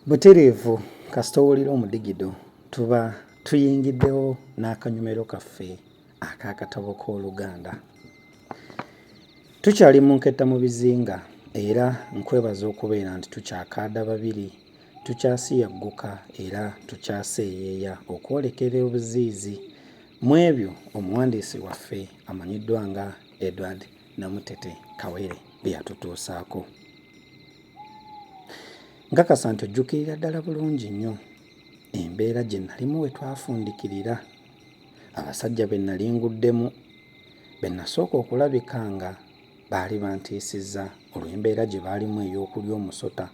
Butereevu kasita owulira omudigido tuba tuyingiddewo n'akanyomero kaffe ak'akatabo k'Oluganda. Tukyali mu nketta mu bizinga era nkwebaza okubeera nti tukyakaada babiri, tukyasiyagguka era tukyaseeyeeya okwolekera obuziizi mu ebyo omuwandiisi waffe amanyiddwa nga Edward Namutete Kawere bye yatutuusaako. Nkakasa nti ojjukirira ddala bulungi nnyo embeera gye nalimu we twafundikirira, abasajja be nali nguddemu be nasooka okulabika nga baali bantiisizza olw'embeera gye baalimu ey'okulya omusota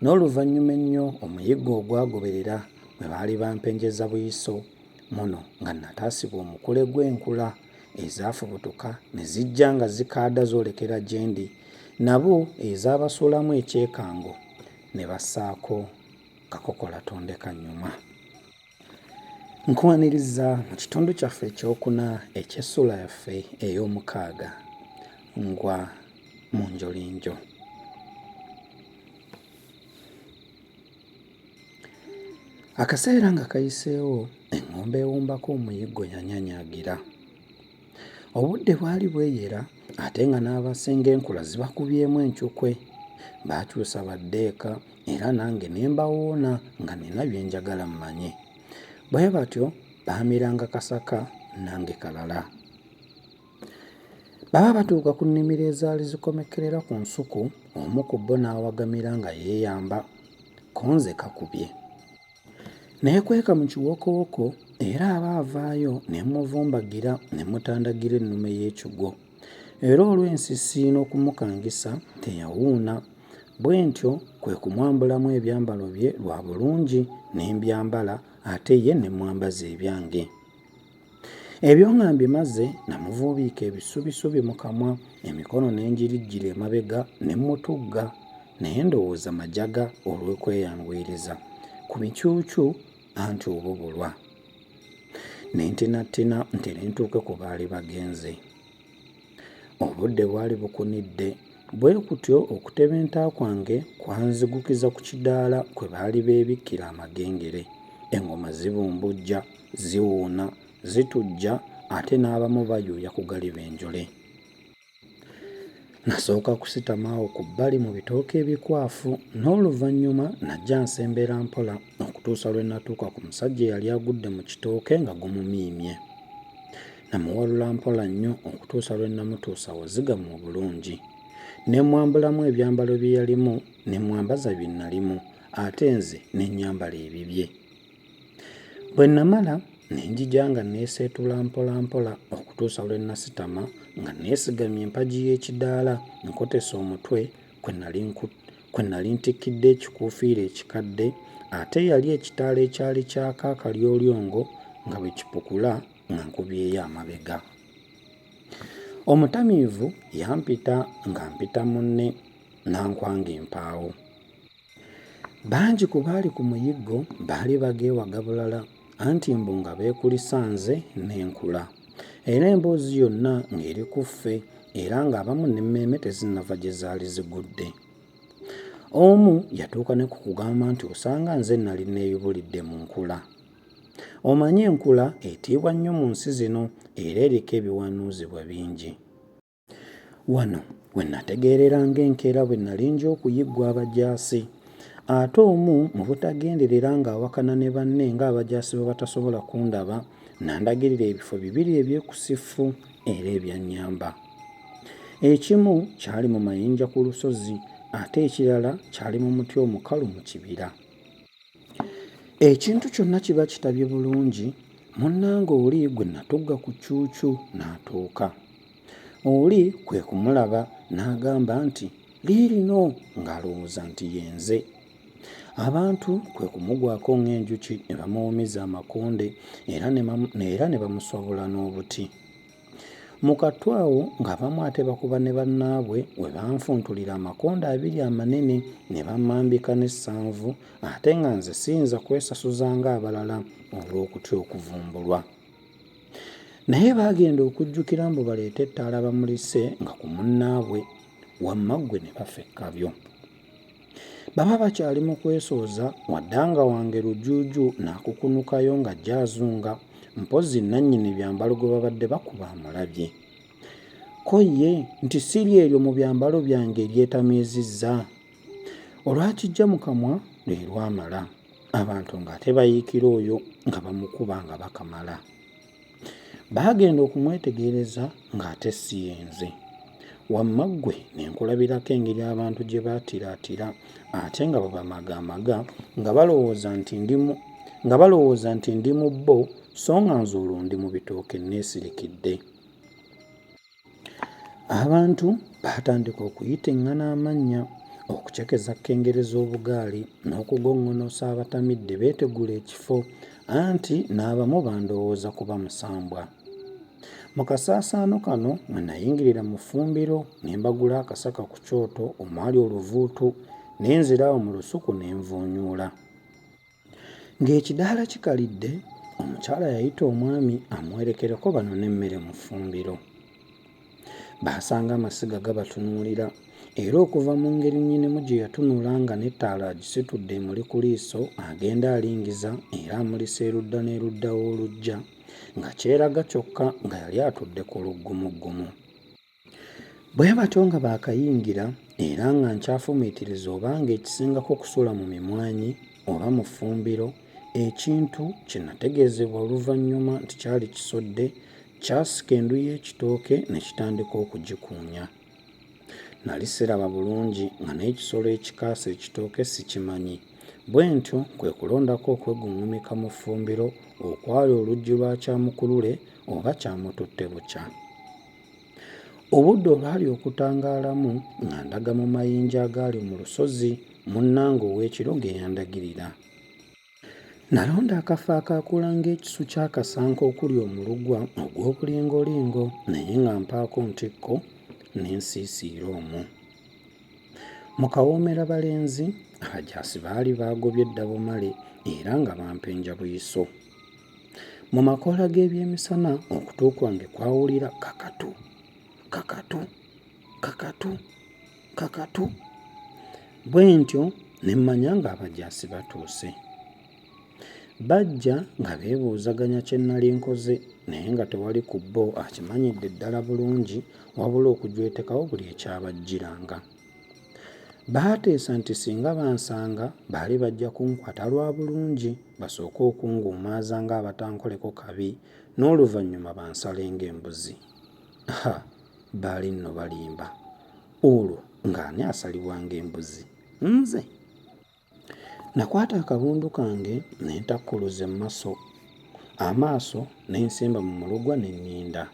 n'oluvannyuma ennyo omuyiggo ogwagoberera mwe baali bampenjeza buyiso muno nga nataasibwa omukule gw'enkula ezaafubutuka ne zijja nga zikaada zoolekera gye ndi nabo ezaabasuulamu ekyekango ne bassaako kakokola tondeka nnyuma. Nkwaniriza mu kitundu kyaffe ekyokuna eky'essuula yaffe ey'omukaaga ngwa mu njolinjo. Akaseera nga kayiseewo, eŋŋombe ewumbako omuyiggo yanyanyaagira. Obudde bwali bweyera ate nga n'abasinga enkula zibakubyemu encukwe. Baakyusa badde eka era nange ne mbawoona nga nnina bye njagala mmanye. Bwe batyo baamiranga kasaka nange kalala. Baba batuuka ku nnimiro ezaali zikomekkerera ku nsuku, omu ku bo n'awagamira nga yeeyamba, ko nze kakubye. Neekweka mu kiwokowoko era aba avaayo ne mmuvumbagira ne mmutandagira ennume y'ekigwo. Era olw'ensisi n'okumukangisa teyawuuna. Bwentyo kwe kumwambulamu ebyambalo bye lwa bulungi ne mbyambala ate ye ne mmwambaza ebyange. Ebyo nga mbimaze namuvuubiika ebisubisubi mu kamwa, emikono ne ngirijjira emabega ne mmutugga naye ndowooza majaga olw'okweyanguyiriza ku bicuucu anti obubulwa. Ne ntinattina ntere ntuuke ku baali bagenze. Obudde bwali bukunidde, bwe kutyo okutebenta kwange kwanzigukiza ku kidaala kwe baali beebikkira amagengere. Engoma zibumbujja, ziwuuna, zitujja ate n'abamu bayuuya ku galiba enjole. Nasooka kusitama awo ku bbali mu bitooke ebikwafu n'oluvannyuma najja nsembera mpola okutuusa lwe natuuka ku musajja eyali agudde mu kitooke nga gumumiimye. Namuwalula mpola nnyo okutuusa lwe namutuusa awazigamu obulungi. Ne mmwambulamu ebyambalo bye yalimu ne mmwambaza bye nnalimu ate nze ne nnyambala ebibye. Bwe namala ne njija nga nneeseetula mpolampola okutuusa lwe nasitama nga nneesigamye empagi y'ekidaala nkotese omutwe kwe nali kwe nnali ntikkidde ekikuufiira ekikadde ate yali ekitaala ekyali kyaka akalyolyongo nga bwe kipukula nga nkubyeyo amabega. Omutamiivu yampita nga mpita munne n'ankwanga empaawo. Bangi ku baali ku muyiggo baali bageewaga bulala anti mbu nga beekulisa nze n'enkula. Era emboozi yonna ng'eri ku ffe era ng'abamu n'emmeeme tezinnava gye zaali zigudde. Omu yatuuka ne ku kugamba nti osanga nze nnali nneeyubulidde mu nkula. Omanyi enkula etiibwa nnyo mu nsi zino era eriko ebiwanuuzibwa bingi. Wano we nategeerera ng'enkeera bwe nali nja okuyiggwa abajaasi. Ate omu mu butagenderera ng'awakana ne banne ng'abajaasi bwe batasobola kundaba n'andagirira ebifo bibiri ebyekusifu era ebyannyamba. Ekimu kyali mu mayinja ku lusozi ate ekirala kyali mu muti omukalu mu kibira. Ekintu kyonna kiba kitabye bulungi, munnange oli gwe natugga ku ccuucu n'atuuka. Oli kwe kumulaba n'agamba nti, Liirino ng'alowooza nti ye nze. Abantu kwe kumugwako ng'enjuki ne bamuwumiza amakonde era ne bamuswabula n'obuti. Mu kattu awo ng'abamu ate bakuba ne bannaabwe we banfuntulira amakonde abiri amanene ne bammambika n'essanvu ate nga nze siyinza kwesasuza ng'abalala olw'okutya okuvumbulwa. Naye baagenda okujjukira mbu baleete ettaala bamulise nga ku munnaabwe wamma ggwe ne bafa ekkabyo. Baba bakyali mu kwesooza, waddanga wange Lujuuju n'akukunukayo ng'ajja azunga, mpozzi nnannyini byambalo gwe babadde bakuba amulabye. Ko ye nti si ly'eryo mu byambalo byange eryetamiizizza? Olwakiggya mu kamwa lwe lwamala, abantu ng'ate bayiikira oyo nga bamukuba nga bakamala. Baagenda okumwetegereza ng'ate si ye nze. Wamma ggwe ne nkulabirako engeri abantu gye baatiraatira ate nga bwe bamagaamaga nga balowooza nti ndi mu nga balowooza nti ndi mu bo so nga nze olwo ndi mu bitooke nneesirikidde. Abantu baatandika okuyitiŋŋana amannya, okucekeza kkengere z'obugaali n'okugoŋŋonosa abatamidde beetegule ekifo anti n'abamu bandowooza kuba musambwa. Mu kasaasaano kano mwe nayingirira mu ffumbiro ne mbagula akasaka ku kyoto omwali oluvuutu ne nzira awo mu lusuku ne nvuunyuula. Ng'ekidaala kikalidde, omukyala yayita omwami amuwerekereko banone emmere mu ffumbiro. Baasanga amasiga gabatunuulira era okuva mu ngeri nnyinimu gye yatunula nga n'ettaala agisitudde emuli ku liiso agenda alingiza era amulisa erudda n'erudda w'oluggya nga kyeraga kyokka nga yali atudde ku luggumuggumu. Bwe batyo nga baakayingira era nga nkyafumiitiriza oba ng'ekisingako kusula mu mimwanyi oba mu ffumbiro, ekintu kye nategeezebwa oluvannyuma nti kyali kisodde, kyasika endu y'ekitooke ne kitandika okugikuunya. Nali siraba bulungi nga n'ekisolo ekikaasa ekitooke sikimanyi, bwentyo kwe kulondako okweguŋŋumika mu ffumbiro okwali oluggi lwa kyamukulule oba kyamututte bukya. Obudde olwali okutangaalamu nga ndaga mu mayinja agaali mu lusozi munnange ow'ekiro ge yandagirira. Nalonda akafo akaakula ng'ekisu ky'akasanko okuli omulugwa ogw'obulingolingo naye nga mpaako ntikko ne nsiisiira omwo. Mu Kawoomerabalenzi abajaasi baali baagobye dda bumale era nga bampenja buyiso. Mu makoola g'ebyemisana okutu kwange kwawulira kakatu, kakatu, kakatu, kakatu. Bwe ntyo ne mmanya ng'abajaasi batuuse. Bajja nga beebuuzaganya kye nnali nkoze naye nga tewali ku bo akimanyidde ddala bulungi wabula okujwetekawo buli ekyabajjiranga. Baateesa nti singa bansanga baali bajja kunkwata lwa bulungi basooke okunguumaaza ng'abatankoleko kabi n'oluvannyuma bansale ng'embuzi. Ha, baali nno balimba! Olwo ng'ani asalibwa ng'embuzi? Nze? Nakwata akabundu kange ne ntakkuluza emmaso amaaso ne nsimba mu mulugwa ne nninda.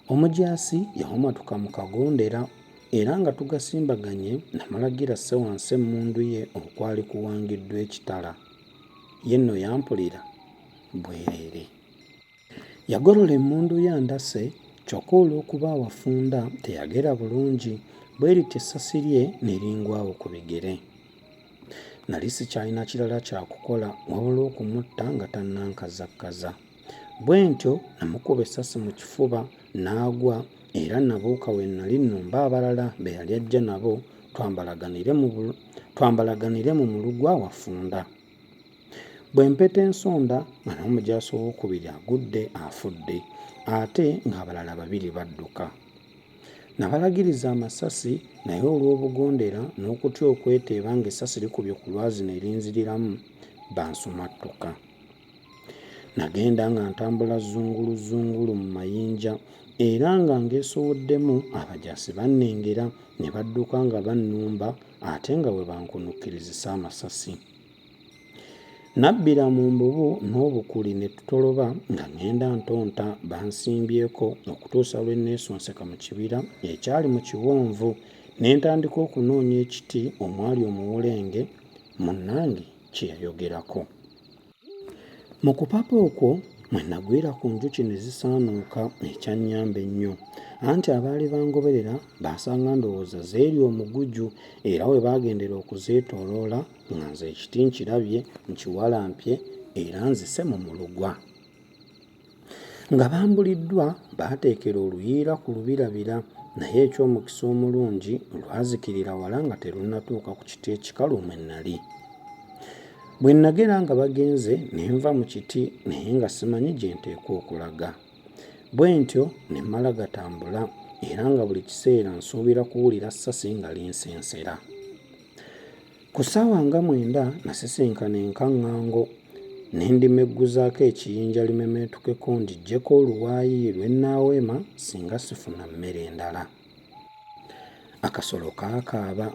Omujaasi yawamatuka mu kagondera era nga tugasimbaganye namulagira asse wansi emmundu ye okwali kuwangiddwa ekitala. Ye nno yampulira bwereere. Yagolola emmundu ye andase kyokka olw'okuba awafunda teyagera bulungi bwe lityo essasi lye ne lingwa awo ku bigere. Nali sikyalina kirala kya kukola wabula okumutta nga tannankazakkaza. Bwentyo namukuba essasi mu kifuba n'agwa era nabuuka we nali nnumbe abalala be yali ajja nabo twambalaganire mu mulugwa awafunda. Bwe mpeta ensonda nga n'omujaasi owookubiri agudde afudde ate ng'abalala babiri badduka. Nabalagiriza amasasi naye olw'obugondera n'okutya okweteeba ng'essasi likubye ku lwazi ne linziriramu, bansumattuka. Nagenda nga ntambula zunguluzzungulu mu mayinja era nga ngeesowoddemu abajaasi bannengera ne badduka nga bannumba ate nga bwe bankunuukirizisa amasasi. Nabbira mu mbubu n'obukuli ne tutoloba nga ŋŋenda ntonta bansimbyeko okutuusa lwe nneesonseka mu kibira ekyali mu kiwonvu ne ntandika okunoonya ekiti omwali omuwulenge munnange kye yayogerako. Mu kupapa okwo mwe nagwira ku njuki ne zisaanuuka ekyannyamba ennyo anti abaali bangoberera baasanga ndowooza zeerya omuguju era we baagendera okuzeetooloola nga nze ekiti nkirabye nkiwalampye era nzise mu mulugwa. Nga bambuliddwa baateekera oluyiira ku lubirabira naye eky'omukisa omulungi lwazikirira wala nga terunnatuuka ku kiti ekikalu mwe nnali. Bwe nnagera nga bagenze ne nva mu kiti naye nga simanyi gye nteekwa okulaga. Bwe ntyo ne mmala gatambula era nga buli kiseera nsuubira kuwulira ssasi nga linsensera. Ku ssaawa nga mwenda nasisinkana enkaŋŋango ne ndimegguzaako ekiyinja limemeetukeko ndiggyeko oluwayi lwe nnaawema singa sifuna mmere ndala. Akasolo kaakaaba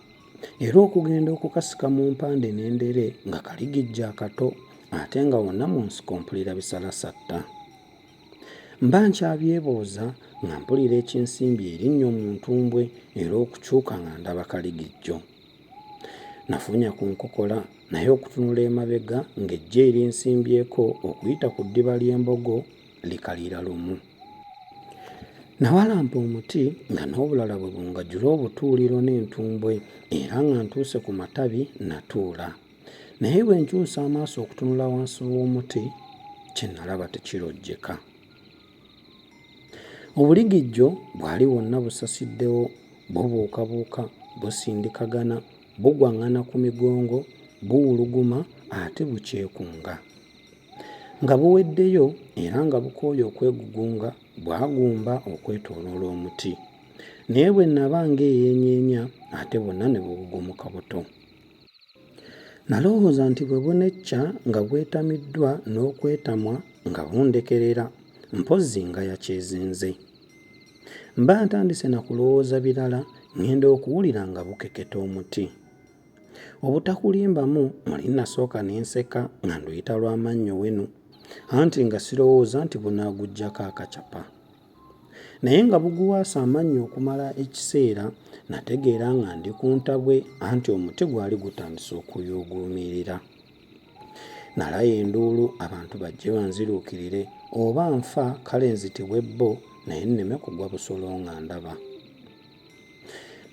era okugenda okukasika mu mpande n'endere nga kaligijja akato ate nga wonna mu nsiko mpulira bisalasatta. Mba nkyabyebuuza nga mpulira ekinsimbye erinnyo mu ntumbwe era okukyuka nga ndaba kaligijjo. Nafunya ku nkokola naye okutunula emabega ng'eggye erinsimbyeko okuyita ku ddiba ly'embogo likalira lumu. Nawalampa omuti nga n'obulala bwe bungajula obutuuliro n'entumbwe era nga ntuuse ku matabi natuula. Naye bwe nkyusa amaaso okutunula wansi w'omuti kye nalaba tekirojjeka. Obuligijjo bwali wonna busasiddewo, bubuukabuuka, busindikagana, bugwang'ana ku migongo, buwuluguma ate bukyekunga. Nga buweddeyo era nga bukooye okwegugunga bwagumba okwetooloola omuti. Naye bwe nnaba ng'eyeenyeenya ate bwonna ne bugugumuka buto. Nalowooza nti bwe bunecca nga bwetamiddwa n'okwetamwa nga bundekerera, mpozzi nga yakyezinze. Mba ntandise na kulowooza birala ŋŋenda okuwulira nga bukeketa omuti. Obutakulimbamu muli nasooka ne nseka nga nduyita lwa mannyo wenu anti nga sirowooza nti bunaaguggyako akacapa. Naye nga buguwaasa amannyo okumala ekiseera nategeera nga ndi ku ntabwe anti omuti gwali gutandise okuyuuguumirira. Nalaya enduulu abantu bajje banziruukirire oba nfa kale nzitibwe bo naye nneme kugwa busolo nga ndaba.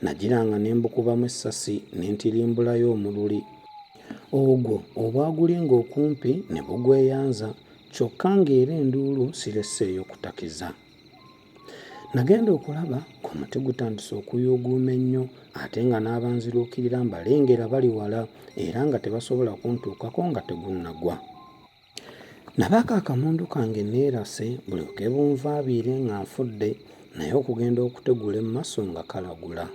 Nagiranga ne mbukubamu essasi ne ntirimbulayo omululi. Ogwo obwagulinga okumpi ne bugweyanza kyokka ng'era enduulu siresseeyo kutakiza. Nagenda okulaba ng'omuti gutandise okuyuuguuma ennyo ate nga n'abanziruukirira mbalengera bali wala era nga tebasobola kuntuukako nga tegunnagwa. Nabaako akamundu kange neerase bulyoke bunvaabiire nga nfudde naye okugenda okutegula emmaso nga kalagula.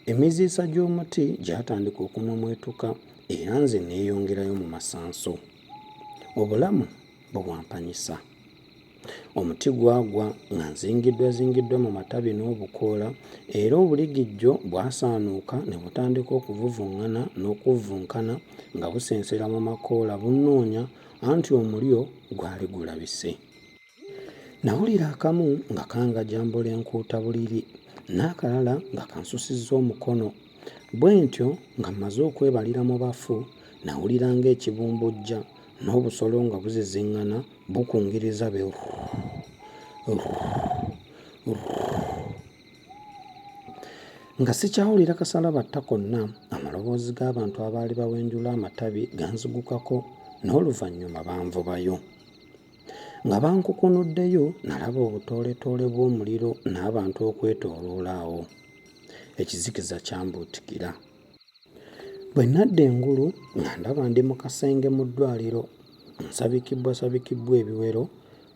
Emiziisa gy'omuti gyatandika okumwemwetuka era nze neeyongerayo mu masanso. Obulamu bubwampanyisa. Omuti gwagwa nga nzingiddwazingiddwa mu matabi n'obukoola era obuligijjo bwasaanuuka ne butandika okuvuvuŋŋana n'okuvvunkana nga busensera mu makoola bunnoonya anti omulyo gwali gulabise. Nawulira akamu nga kangajambula enkuutabuliri n'akalala nga kansusizza omukono. Bwentyo nga mmaze okwebalira mu bafu, nawulira ng'ekibumbujja n'obusolo nga buziziŋŋana bukungiriza be Nga sikyawulira kasalabatta konna, amaloboozi g'abantu abaali bawenjula amatabi ganzigukako n'oluvannyuma banvubayo. Nga bankukunuddeyo nalaba obutooletoole bw'omuliro n'abantu okwetooloola awo. Ekizikiza kyambuutikira. Bwe nadda engulu nga ndaba ndi mu kasenge mu ddwaliro, nsabikibbwasabikibbwa ebiwero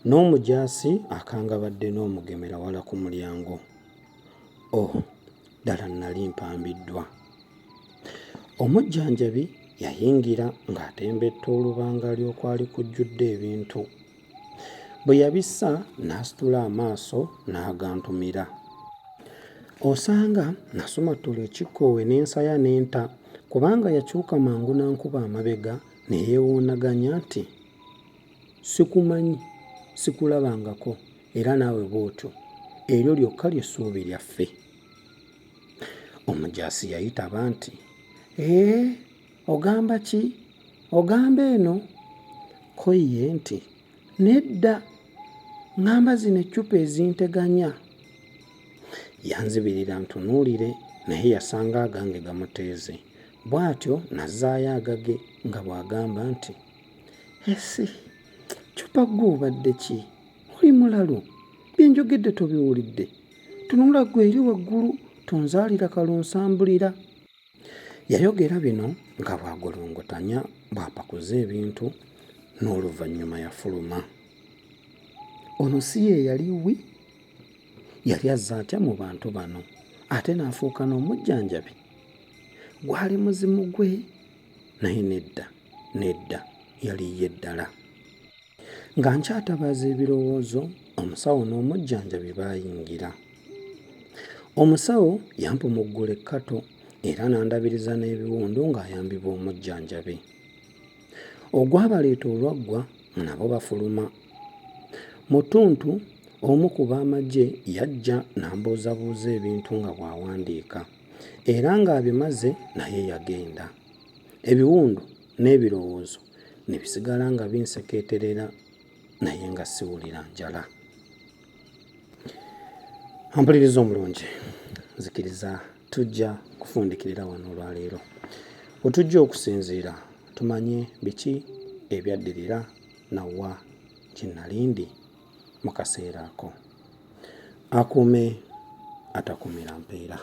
n'omujaasi akangabadde n'omugemera wala ku mulyango. Oh, ddala nnali mpambiddwa. Omujjanjabi yayingira ng'atembetta olubangali okwali kujjudde ebintu. Bwe yabissa n'asitula amaaso n'agantumira. Osanga nasumattula ekikkoowe ne nsaya ne nta kubanga yakyuka mangu n'ankuba amabega ne yeewuunaganya nti, Sikumanyi, sikulabangako era naawe bw'otyo. Eryo lyokka lye ssuubi lyaffe. Omujaasi yayitaba nti, Eeh, ogamba ki? Ogamba eno? Ko ye nti, Nedda, ŋŋamba zino eccupa ezinteganya. Yanzibirira ntunuulire naye yasanga agange gamuteeze, bw'atyo n'azzaayo agage nga bw'agamba nti, Essi, ccupa ggwe obadde ki? Oli mulalu? Bye njogedde tobiwulidde? Tunula ggwe eri waggulu tonzaalira kalunsambulira. Yayogera bino nga bw'agolongotanya bw'apakuza ebintu n'oluvannyuma yafuluma. Ono si ye yali wi? Yali azze atya mu bantu bano ate n'afuuka n'omujjanjabi? Gwali muzimu gwe? Naye nedda, nedda, yali ye ddala. Nga nkyatabaaza ebirowoozo, omusawo n'omujjanjabi baayingira. Omusawo yampumuggula ekkato era n'andabiriza n'ebiwundu ng'ayambibwa omujjanjabi. Ogwabaleeta olwaggwa nga nabo bafuluma. Mu ttuntu, omu ku b'amagye yajja n'ambuuzabuuza ebintu nga bw'awandiika era ng'abimaze naye yagenda. Ebiwundu n'ebirowoozo ne bisigala nga binsekeeterera naye nga siwulira njala. Ampuliriza omulungi, nzikiriza tujja kufundikirira wano olwaleero. We tujja okusinziira tumanye biki ebyaddirira na wa gye nali ndi mu kaseera ako. Akuume atakuumira mpeera.